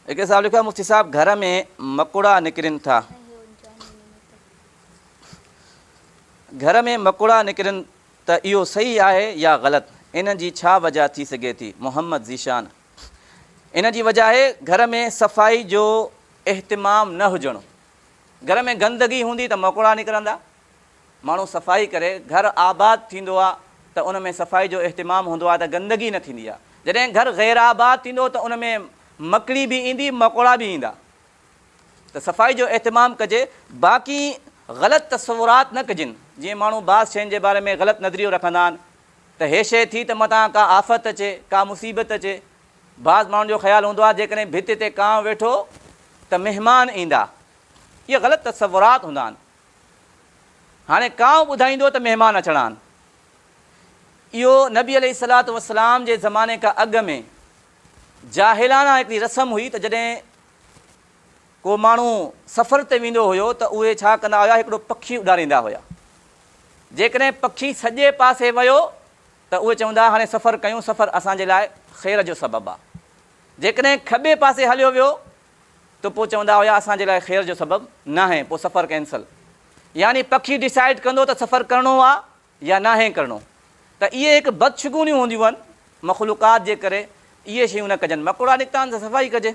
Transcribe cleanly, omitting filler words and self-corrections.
هڪڙي صاحب لکيو آهي مفتي صاحب گهر ۾ مڪوڙا نڪرن ٿا گهر ۾ مڪوڙا نڪرن ته اهو صحيح آهي يا غلط ان جي ڇا وجه ٿي سگهي ٿي محمد ذيشان ان جي وجه آهي گهر ۾ صفائي جو اهتمام نه هجڻ گهر ۾ گندگي هوندي ته مڪوڙا نڪرندا ماڻهو صفائي ڪري، گهر آباد ٿيندو آ ته ان ۾ صفائي جو اهتمام هوندو آ ته گندگي نه ٿيندي آ. جڏهن گهر غير آباد ٿيندو ته ان ۾ مڪڙي به ايندي مڪوڙا به ايندا. ته صفائي جو اهتمام ڪجي باقي غلط تصورات نه ڪجن جيئن ماڻهو بعض شين جي باري ۾ غلط نظريو رکندا آهن ته هي شيء ٿي ته متان ڪا آفت اچي ڪا مصيبت اچي. بعض ماڻهن جو خيال هوندو آ جيڪڏهن ڀت تي ڪانء ويٺو ته مهمان ايندا. اهي غلط تصورات هوندا آهن. هاڻي ڪانء ٻڌائيندو ته مهمان اچڻا آهن. اهو نبي عليه الصلوة والسلام جي زماني کان اڳ ۾ جاهلانه هڪڙي رسم هئي ته جڏهن ڪو ماڻهو سفر تي ويندو هيو ته اهي ڇا ڪندا هيا هڪڙو پکي اڏاريندا هيا. جيڪڏهن پکي سڄي پاسي ويو ته اهي چوندا هاڻي سفر ڪيون سفر اسان جي لاء خير جو سبب آهي. جيڪڏهن کٻي پاسي هليو ويو ته پوء چوندا هيا اسان جي لاء خير جو سبب ناهي پوء سفر ڪينسل يعني پکي ڊيسائيڊ ڪندو ته سفر ڪرڻو آ يا ناهي ڪرڻو ته اهي هڪ بدشگونيون هونديون آهن مخلوقات جي ڪري اهي شيون نه ڪجن مڪوڙا نڪتا آهن ته صفائي ڪجي.